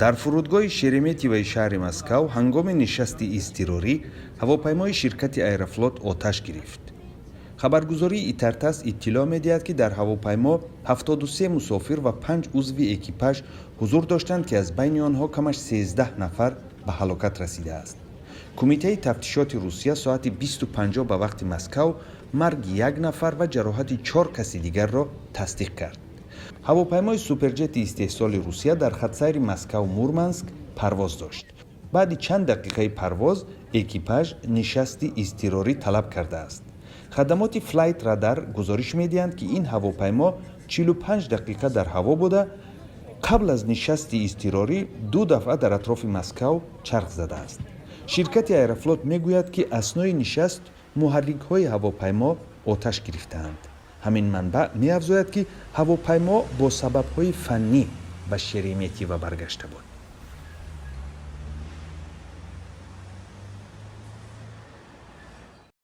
Дар фурудгоҳи Шереметьевои шаҳри Москав ҳангоми нишасти изтирорӣ ҳавопаймои ширкати «Аэрофлот» оташ гирифт. Хабаргузории ИТАР-ТАСС иттилоъ медиҳад, ки дар ҳавопаймо 73 мусофир ва панҷ узви экипаж ҳузур доштанд, ки аз байни онҳо камаш 13 нафар ба ҳалокат расидааст. Кумитаи тафтишоти Русия соати 20:50 ба вақти Москав марги як нафар ва ҷароҳати чор каси дигарро тасдиқ кард. Ҳавопаймои Суперҷети истеҳсоли Русия дар хатсайри Москав Мурманск парвоз дошт. Баъди чанд дақиқаи парвоз экипаж нишасти изтирорӣ талаб кардааст. Хадамоти Флайт Радар гузориш медиҳанд, ки ин ҳавопаймо 45 дақиқа дар ҳаво буда, қабл аз нишасти изтирорӣ ду дафъа дар атрофи Москав чарх задааст. Ширкати «Аэрофлот» мегӯяд, ки аснои нишаст муҳаррикҳои ҳавопаймо оташ гирифтаанд. Ҳамин манбаъ меафзояд, ки ҳавопаймо бо сабабҳои фаннӣ ба Шереметьево баргашта буд.